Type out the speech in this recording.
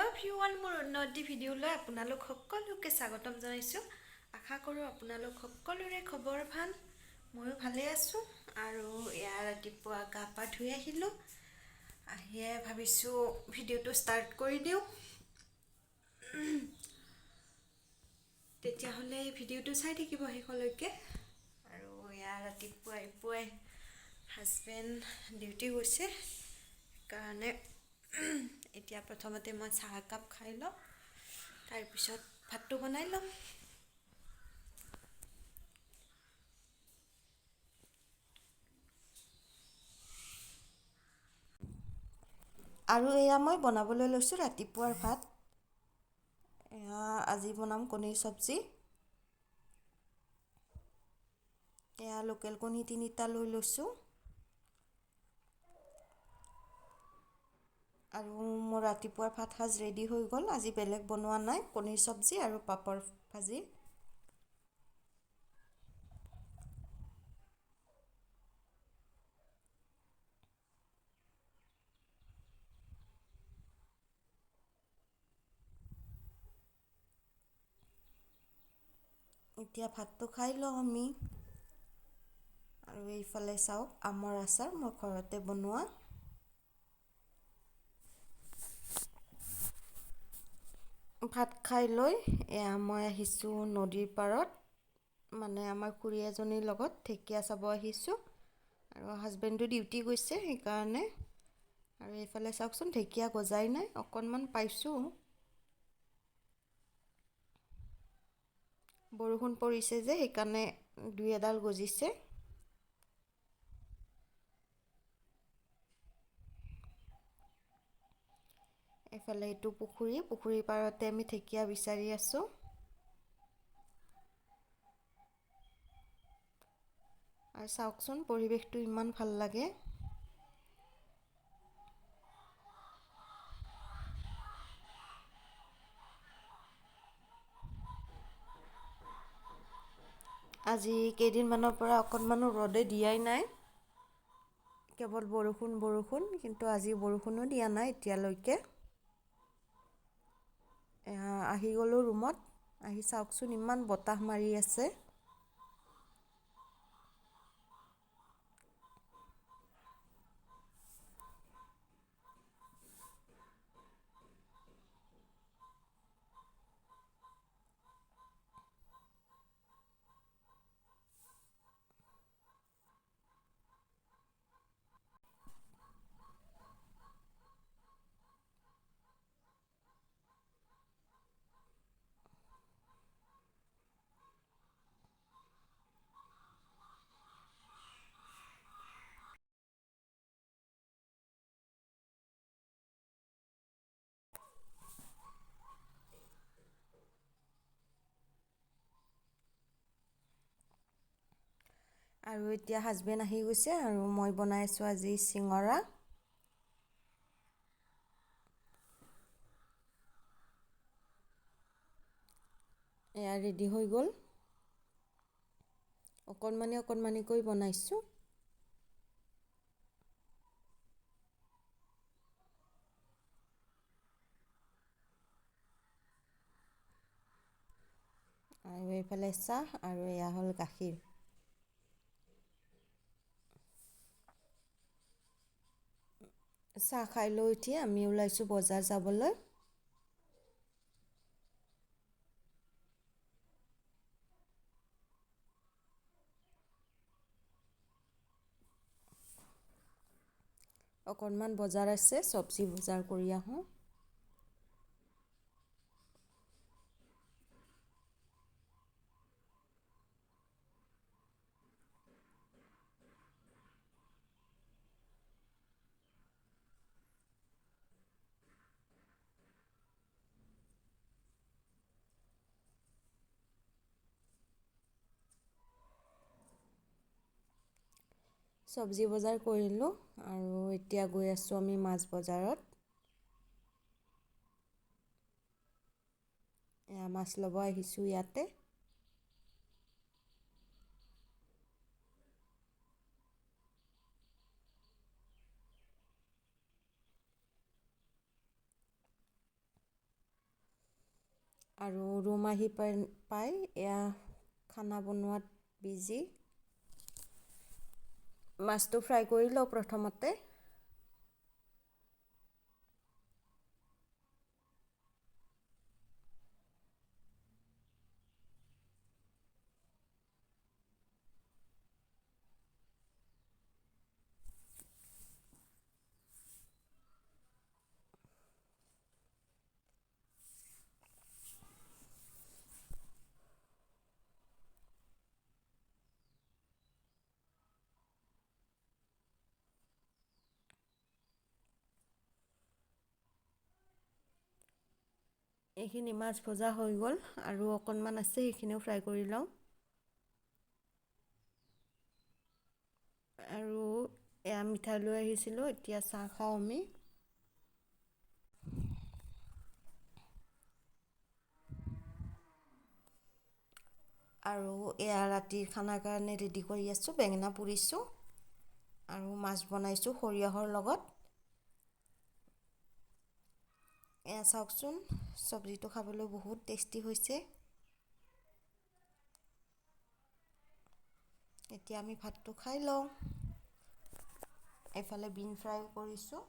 Everyone, মোৰ অন্য এটি ভিডিঅ'লৈ আপোনালোক সকলোকে স্বাগতম জনাইছোঁ। আশা কৰোঁ আপোনালোক সকলোৰে খবৰ ভাল। ময়ো ভালে আছোঁ। আৰু এয়া ৰাতিপুৱা গা পা ধুই আহিলোঁ। আহিয়ে ভাবিছোঁ ভিডিঅ'টো ষ্টাৰ্ট কৰি দিওঁ। তেতিয়াহ'লে ভিডিঅ'টো চাই থাকিব শেষলৈকে। আৰু এয়া ৰাতিপুৱাই পুৱাই হাজবেণ্ড ডিউটি গৈছে, সেইকাৰণে এতিয়া প্ৰথমতে মই চাহ একাপ খাই লওঁ, তাৰপিছত ভাতটো বনাই ল'ম। আৰু এয়া মই বনাবলৈ লৈছোঁ ৰাতিপুৱাৰ ভাত। এয়া আজি বনাম কণীৰ চব্জি। এয়া লোকেল কণী 3টা লৈ লৈছোঁ। আৰু মোৰ ৰাতিপুৱাৰ ভাত সাজ ৰেডি হৈ গ'ল। আজি বেলেগ বনোৱা নাই, কণীৰ চব্জি আৰু পাপৰ ভাজি। এতিয়া ভাতটো খাই লওঁ আমি। আৰু এইফালে চাওক আমৰ আচাৰ মই ঘৰতে বনোৱা। ভাত খাই লৈ এয়া মই আহিছোঁ নদীৰ পাৰত, মানে আমাৰ খুৰী এজনীৰ লগত ঢেকীয়া চাব আহিছোঁ। আৰু হাজবেণ্ডো ডিউটি গৈছে সেইকাৰণে। আৰু এইফালে চাওকচোন ঢেকীয়া গজাই নাই, অকণমান পাইছোঁ। বৰষুণ পৰিছে যে সেইকাৰণে দুই এডাল গজিছে। এইফালে এইটো পুখুৰী, পুখুৰীৰ পাৰতে আমি ঢেকীয়া বিচাৰি আছোঁ। আৰু চাওকচোন পৰিৱেশটো ইমান ভাল লাগে। আজি কেইদিনমানৰ পৰা অকণমানো ৰ'দে দিয়াই নাই, কেৱল বৰষুণ বৰষুণ, কিন্তু আজি বৰষুণো দিয়া নাই এতিয়ালৈকে। আহি গ'লোঁ ৰুমত, আহি চাওকচোন ইমান বতাহ মাৰি আছে। আৰু এতিয়া হাজবেণ্ড আহি গৈছে আৰু মই বনাই আছোঁ আজি চিঙৰা। এয়া ৰেডি হৈ গ'ল, অকণমানি অকণমানিকৈ বনাইছোঁ। আৰু এইফালে চাহ আৰু এয়া হ'ল গাখীৰ। চাহ খাই লৈ উঠি আমি ওলাইছোঁ বজাৰ যাবলৈ। অকণমান বজাৰ আছে, চব্জি বজাৰ কৰি আহোঁ। চব্জি বজাৰ কৰিলোঁ আৰু এতিয়া গৈ আছোঁ আমি মাছ বজাৰত। এয়া মাছ ল'ব আহিছোঁ ইয়াতে। আৰু ৰুম আহি পাই পাই এয়া খানা বনোৱাত বিজি। মাছটো ফ্ৰাই কৰি লওঁ প্ৰথমতে। এইখিনি মাছ ভজা হৈ গ'ল, আৰু অকণমান আছে, সেইখিনিও ফ্ৰাই কৰি লওঁ। আৰু এয়া মিঠাই লৈ আহিছিলোঁ, এতিয়া চাহ খাওঁ আমি। আৰু এয়া ৰাতিৰ খানাৰ কাৰণে ৰেডি কৰি আছোঁ। বেঙেনা পুৰিছোঁ আৰু মাছ বনাইছোঁ সৰিয়হৰ লগত। এয়া চাওকচোন, চব্জিটো খাবলৈ বহুত টেষ্টি হৈছে। এতিয়া আমি ভাতটো খাই লওঁ। এইফালে বিন ফ্ৰাই কৰিছোঁ।